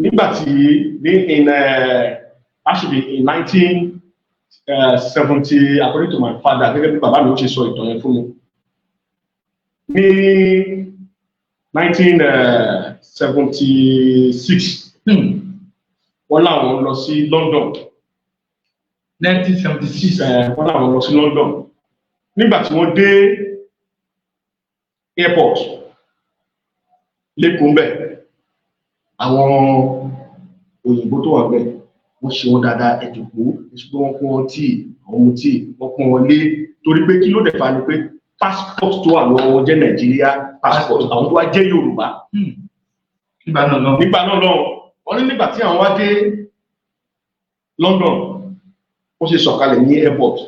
[SPEAKER 3] Nígbà tí ní in actually in 1970, according to my father, gẹ́gẹ́ bí bàbá mi ó ṣe sọ ìtàn yẹn fún mi, ní 1976, wọ́n láwọn lọ sí London.
[SPEAKER 1] 1976.
[SPEAKER 3] Wọ́n láwọn lọ sí London. Nígbà tí wọ́n dé airport l'Ékòó ńbẹ̀, àwọn òyìnbó tó wà ńbẹ̀, wọ́n ṣe wọ́n dáadáa, ẹ jókòó, ṣùgbọ́n wọ́n pọ́n wọn tíì, àwọn mu tíì, wọ́n pọ́n wọn lé, torí pé kí ló dẹ̀ fà ni pé passport tó wà lọ́wọ́ wọn jẹ́ Nàìjíríà passport, àwọn tó wá jẹ́ Yorùbá.
[SPEAKER 1] Nígbà náà lọ.
[SPEAKER 3] Nígbà náà lọ́wọ́, wọ́n ní nígbà tí àwọn wá dé London, wọ́n ṣe sọ̀kalẹ̀ ní airport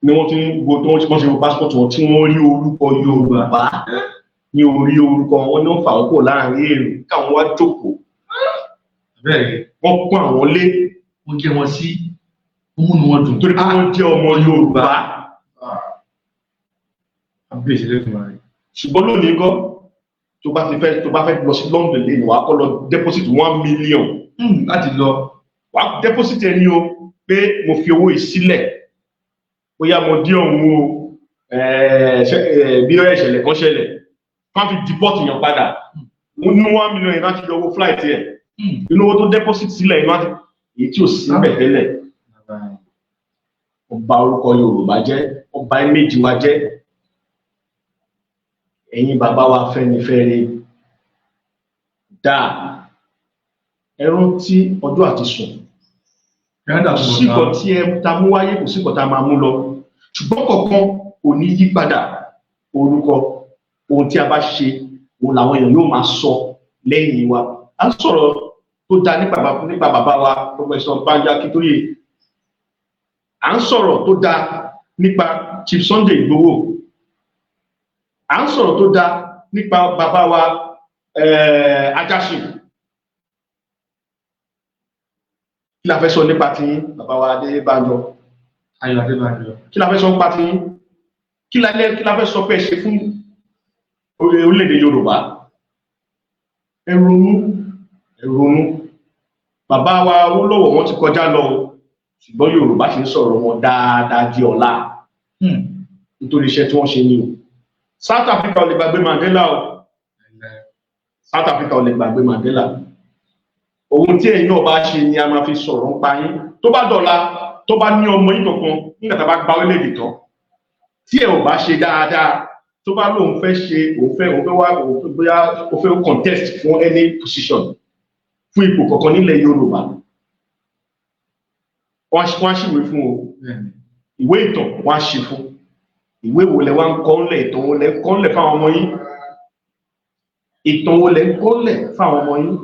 [SPEAKER 3] ni wọ́n ti ń wo tí wọ́n ṣe wo passport wọn, tí wọ́n rí orúkọ Yorùbá ní orí orúkọ wọn, ní wọ́n fà wọ́n kò láàrin èrò káwọn wá jókòó.
[SPEAKER 1] Bẹ́ẹ̀ rí.
[SPEAKER 3] Wọ́n pọ́n àwọn lé.
[SPEAKER 1] Wọ́n jẹ́ wọn sí, wọ́n múnú wọn dùn.
[SPEAKER 3] Torí pé wọ́n jẹ́ ọmọ Yorùbá.
[SPEAKER 1] Abéèsì lẹ́tùn rẹ̀.
[SPEAKER 3] Ṣùgbọ́n lónìí ńkọ́? Tó bá fẹ́ lọ sí London lẹ́nu, wàá kọ́ lọ deposit 1 million
[SPEAKER 1] láti lọ.
[SPEAKER 3] Wàá deposit ẹni o pé mo fi owó yìí sílẹ̀, bóyá mo dé ọ̀hún o, bí ìṣẹ̀lẹ̀ kan ṣẹlẹ̀, wọ́n fi deport yàn padà. Mo ní 1 million yẹn láti yọ owó flight yẹn inú owó tó deposit sílẹ̀ inú àti èyí tí ò sí bẹ̀ tẹ́lẹ̀. Ó bà orúkọ Yorùbá jẹ́, ó bà image wa jẹ́. Ẹ̀yin bàbá wa Afẹ́nifẹ́re dáa, ẹ rántí ọjọ́ àti sùn.
[SPEAKER 1] Kò
[SPEAKER 3] Kò síkọ̀ tí ẹ ta mú wáyé, kò síkọ̀ tá a máa mú lọ, ṣùgbọ́n kọ̀ọ̀kan kò ní yí padà. Orúkọ ohun tí a bá ṣe, òun làwọn èèyàn yóò máa sọ lẹ́yìn wa. À ń sọ̀rọ̀ tó dáa nípa bàbá wa Professor Banji Akíntóyè, à ń sọ̀rọ̀ tó dáa nípa Chief Sunday Igboho, à ń sọ̀rọ̀ tó dáa nípa bàbá wa Ajáṣin. Kí la fẹ́ sọ nípa tiyín, bàbá wa Adébánjọ?
[SPEAKER 1] Ayọ̀ Adébánjọ.
[SPEAKER 3] Kí la fẹ́ sọ nípa tiyín? Kí la fẹ́ sọ pé ẹ ṣe fún orílẹ̀-èdè Yorùbá? Ẹ ronú, ẹ ronú. Bàbá wa Awólọ́wọ̀, wọ́n ti kọjá lọ o, ṣùgbọ́n Yorùbá ṣe ń sọ̀rọ̀ wọn dáadáa di ọ̀la nítorí iṣẹ́ tí wọ́n ṣe ni o. South Africa ò lè gbàgbé Mandela o. South Africa ò lè gbàgbé Mandela. Ohun tí ẹ̀yin náà bá ṣe ni a máa fi sọ̀rọ̀ ń pa yín tó bá dọ̀la, tó bá ní ọmọ yín kankan nígbà tá a bá gba orílẹ̀-èdè tán, tí ẹ ò bá ṣe dáadáa, tó bá lóun fẹ́ ṣe, òun fẹ́ wá, òun fẹ́ bóyá òun fẹ́ contest fún any position, fún ipò kankan nílẹ̀ Yorùbá, wọ́n á ṣìwé fún o. Ìwé ìtàn wọ́n á ṣe fún. Ìwé wo lẹ wá ń kọ́ ńlẹ̀? Ìtàn wo lẹ ń kọ́ ńlẹ̀ fáwọn ọmọ yín? Ìtàn wo lẹ ń kọ́ ńlẹ̀ fáwọn ọmọ yín?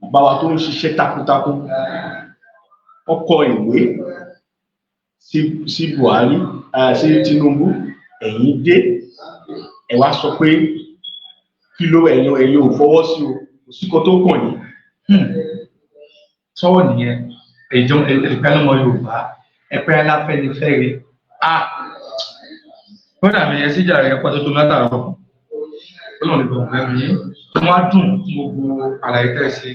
[SPEAKER 3] Bàbá wa tó ń ṣiṣẹ́ takuntakun, wọ́n kọ ìwé sí Buhari, sí Tinubu. Ẹ̀yin dé, ẹ wá sọ pé kí ló ẹ̀yin ò fọwọ́ sí o, kò sí kan tó kàn yín.
[SPEAKER 1] Sọ́wọ́ nìyẹn, ìjọ ẹ̀pẹ́ lọ́mọ Yorùbá, ẹ̀pẹ́ aláfẹ́nifẹ́re. Ah, kódà mi yẹn síjà rẹ̀ pọ̀ tó tó látàrọ̀. Ọlọ́run lè bọ̀ lẹ́nu yín. Wọ́n á dùn fún gbogbo àlàyé tẹ́ ẹ ṣe.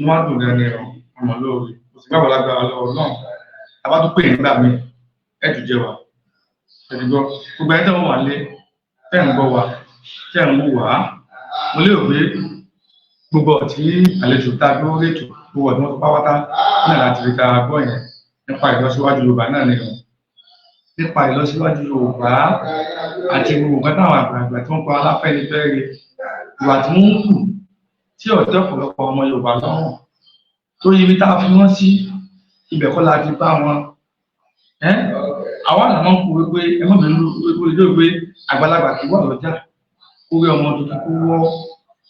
[SPEAKER 1] Wọ́n á dùn gan ni ọmọ lóore. Kò sí báwo lágbára lọ́wọ́ náà. A bá tún pè nígbà míì, ẹ jù jẹ wá. Ẹ̀dùgbọ́ gbogbo ẹni tẹ́ wọ́n wà lé, tẹ́ ń gbọ́ wa, tẹ́ ń wò wá. Mo lérò pé gbogbo ọ̀tí àlejò tá a dúró rétò, gbogbo ọ̀tí wọn tó pátá náà láti fi ta gbọ́ yẹn nípa ìlọsíwájú Yorùbá náà ni o. Nípa ìlọsíwájú Yorùbá àti gbogbo nǹkan táwọn àgbààgbà tí wọ́n pa Aláfẹ́nifẹ́re, ìwà tí wọ́n ń hù tí ọ̀tẹ́ ọ̀pọ̀lọpọ̀ ọmọ Yorùbá lọ́rùn, torí ibi tá a fi wọ́n sí, ibẹ̀ kọ́ la ti bá wọn. Àwa làwọn ń kú wípé ẹ má bínú wípé pé àgbàlagbà kì í wà lọ́jà kó rí ọmọ tuntun kó wọ́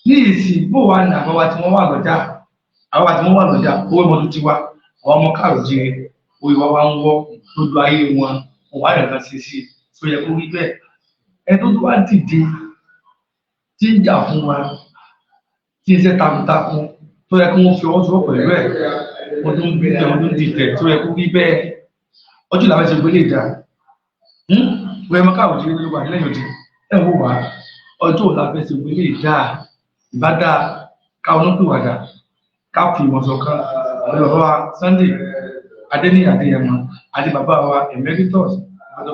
[SPEAKER 1] ní ìsìn. Bó wà ní àbáwá tí wọ́n wà lọ́jà, àbáwá tí wọ́n wà lọ́jà kó rí ọmọ tuntun wa, àwọn ọmọ káàró jíire. Orí wa wá ń wọ́ lójú ayé wọn, wọn wá nǹkan ṣe sí i tó yẹ kó rí bẹ́ẹ̀. Ẹni tó tún wá dìde tí ń jà fún wa, tí ń ṣe takuntakun, tó yẹ kí wọ́n fi ọwọ́ sowọ́ pẹ̀lú ẹ̀, wọ́n tún ń bílẹ̀, wọ́n tún ń dìtẹ̀, tó yẹ kó rí bẹ́ẹ̀. Ọjọ́ làwọn ṣe gbélé ìdá wọ́n ẹ máa káwọ́ jírí ló wà lẹ́yìn òdì ẹ̀ wò wá. Ọjọ́ òla fẹ́ ṣe gbélé ìdá ìbá dáa káwọn pìwàdà, ká fi ìmọ̀ ṣọ̀kan pẹ̀lú bàbá wa Sunday Adéníyì Adéyẹmọ àti bàbá wa Emeritus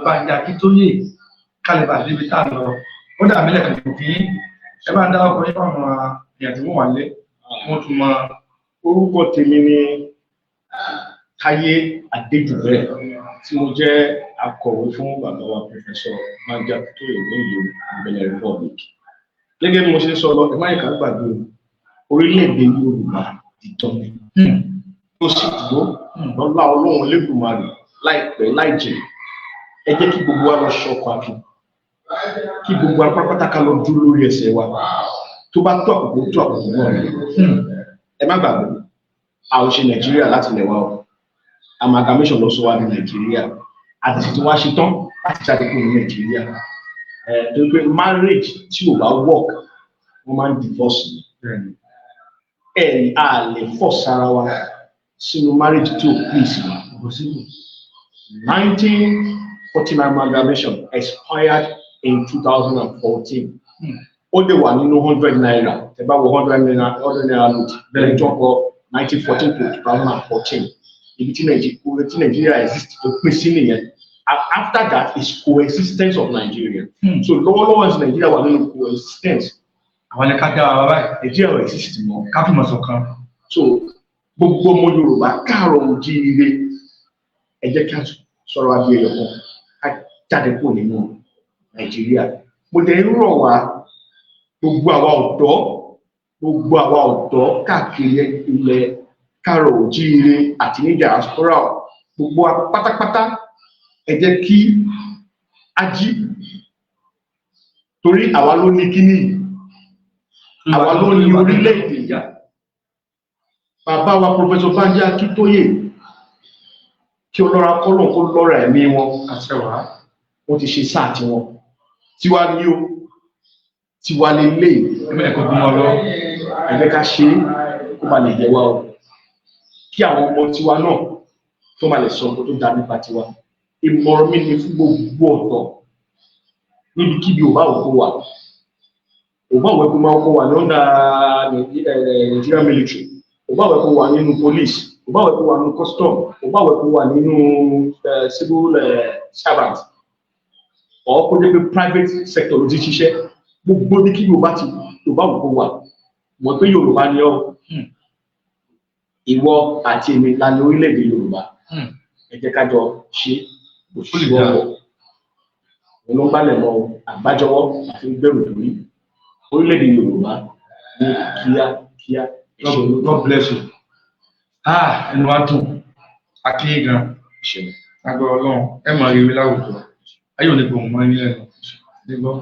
[SPEAKER 1] Bánjí Akíntóyè, kálíbà débi tá a lọ. Ó dà mí lẹ́kàn kí ẹ bá ń dá ọkọ̀ yín fáwọn èèyàn tí wọ́n wà lé, wọ́n tún mọ.
[SPEAKER 3] Orúkọ tèmi ni Táyé Adéjùbẹ́, tí mo jẹ́ akọ̀wé fún bàbá wa Professor Bánjí Akíntóyè ní ìlú Benin Republic. Gẹ́gẹ́ bí mo ṣe sọ lọ, ẹ má yẹ ká gbàgbé o, orílẹ̀-èdè Yorùbá dídán ni tó sì dúró lọ́lá Ọlọ́run Elédùmarè láìpẹ́ láì jìnnà. Ẹ jẹ́ kí gbogbo wa lọ ṣọkọ akin, kí gbogbo wa pátápátá ká lọ dúró lórí ẹsẹ̀ wa. Tó bá tó àkókò, tó àkókò náà ni. Ẹ má gbàgbé, a ò ṣe Nàìjíríà láti lẹ̀ wá o. Amalgamation ló sọ wá ní Nàìjíríà, àti sì tí wá ṣe tán láti jáde kúrò ní Nàìjíríà. Ẹ torí pé marriage tí ò bá work, wọ́n máa ń divorce ni. Ẹ a lè force ara wa sínú marriage tí ò please wa. 1949 amalgamation expired in 2014. Ó lè wà nínú ₦100. Tẹ́ bá wo ₦100, ₦100 note bẹ́ẹ̀ tó kọ 1914 to 2014, ibi tí Nàìjíríà exist tó pín sí nìyẹn. And after that is coexistence of Nigeria. So lọ́wọ́lọ́wọ́ ní Nàìjíríà wà nínú coexistence.
[SPEAKER 1] Àwọn ẹni ká dá wa báyìí.
[SPEAKER 3] Nàìjíríà ò exist mọ́.
[SPEAKER 1] Ká fìmọ̀ ṣọ̀kan.
[SPEAKER 3] So gbogbo ọmọ Yorùbá káàárọ̀ oòjíire, ẹ jẹ́ kí a sọ̀rọ̀ adìẹ yọ̀kan, ká jáde kúrò nínú Nàìjíríà. Mo dẹ̀ ń rọ̀ wá, gbogbo àwa ọ̀dọ́, gbogbo àwa ọ̀dọ́ káàkiri ilẹ̀ káàárọ̀ oòjíire àti ní diaspora, gbogbo wa pátápátá, ẹ jẹ́ kí a jí, torí àwa ló ní kíní yìí, àwa ló ní orílẹ̀-èdè yìí. Bàbá wa Professor Bánjí Akíntóyè, kí ọlọ́ra kọ́lọ̀ kó lọ́ra ẹ̀mí wọn.
[SPEAKER 1] Àṣẹ wàá.
[SPEAKER 3] Wọ́n ti ṣe sáà tiwọn. Tiwa ní o, tiwa lè lè.
[SPEAKER 1] Ẹ̀kọ́ tó mọ́ lọ.
[SPEAKER 3] Ẹ jẹ́ ká ṣe é kó ba lè yẹ wá o, kí àwọn ọmọ tiwa náà tó máa lè sọ nǹkan tó dáa nípa tiwa. Ìmọ̀ràn mi ni fún gbogbo ọ̀dọ́ níbikíbi ò bá òkú wa, ò bá òwe kó máa kó wà ní under Nigerian military, ò bá òwe kó wà nínú police, ò bá òwe kó wà nínú custom, ò bá òwe kó wà nínú civil servant, or kó jẹ́ pé private sector ló ti ṣiṣẹ́, gbogbo ní kí Yorùbá ti Yorùbá òkú wà, mọ̀ pé Yorùbá ni ọ́. Ìwọ àti èmi la ní orílẹ̀-èdè Yorùbá. Ẹ jẹ́ ká jọ ṣe òṣùṣù ọwọ́ òun ló ń gbálẹ̀ mọ́ àgbájọwọ́ àti gbèrò lórí orílẹ̀-èdè Yorùbá ní kíákíá. Ẹ ṣé.
[SPEAKER 1] God bless you. Ah, ẹnu wa dùn, akéyé gan.
[SPEAKER 3] Ṣé.
[SPEAKER 1] Agbára Ọlọ́run, ẹ máa rí rí láwùjọ, ayé òní gbòǹ mọ́ yín lẹ́nu nígbọ́.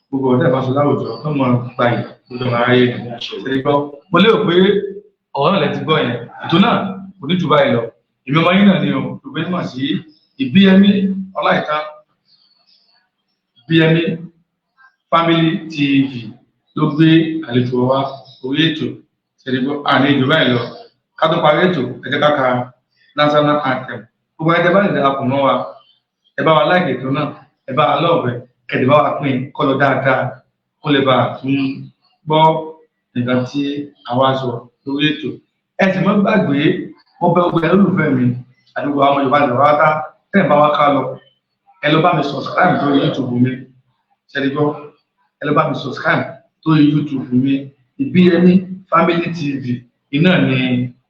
[SPEAKER 1] Gbogbo ọ̀dẹ́ ìbáṣọ láwùjọ tó mọ gba yìí lójú ọmọ aráyé ni ṣe gbọ́. Mo lérò pé ọ̀rọ̀ náà lẹ ti gbọ́ yẹn. Ètò náà kò ní jù báyìí lọ. Èmi ọmọ yín náà ni o, gbogbo yín mọ̀ sí Ìbíyẹmí Ọláìtàn. Ìbíyẹmí Family TV ló gbé àlejò wa orí ètò ṣe gbọ́. Àní jù báyìí lọ. Ká tó parí ètò, ẹ jẹ́ ká ka national anthem. Gbogbo ẹ tẹ́ bá lè darapọ̀ mọ́ wa, ẹ bá wa like ètò náà, ẹ bá wa love ẹ, kẹ̀dẹ̀ bá wa pín kọ́ lọ dáadáa, kó lè bá a tún gbọ́ nǹkan tí àwa sọ lórí ètò. Ẹ sì mọ́ gbàgbé, wọ́n bẹ ọgbẹ́ olólùfẹ́ mi àdúgbò àwọn Yorùbá lè wá ká tẹ́ ẹ̀ bá wa ká lọ. Ẹ lọ bá mi subscribe sórí YouTube mi. Ṣẹ́ni gbọ́, ẹ lọ bá mi subscribe sórí YouTube mi, Ìbíyẹmí Family TV iná ni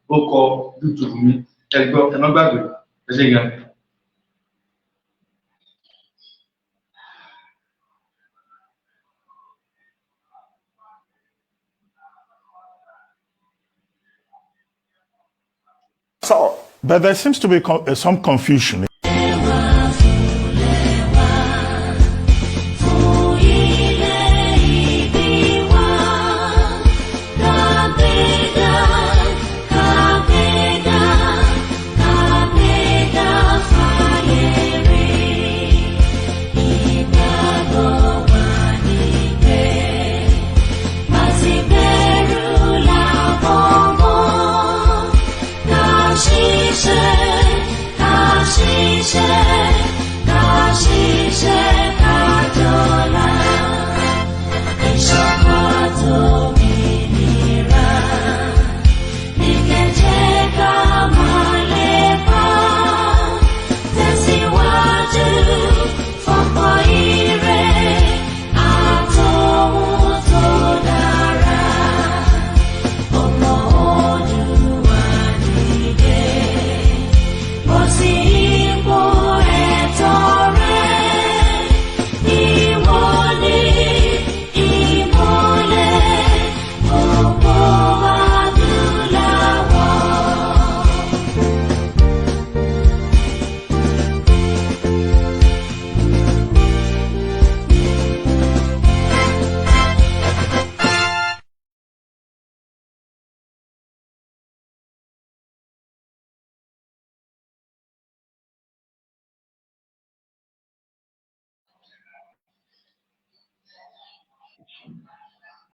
[SPEAKER 1] ó kọ YouTube mi. Ẹ gbọ́, ẹ má gbàgbé. Ẹ ṣé gan.
[SPEAKER 6] So, but there seems to be some confusion.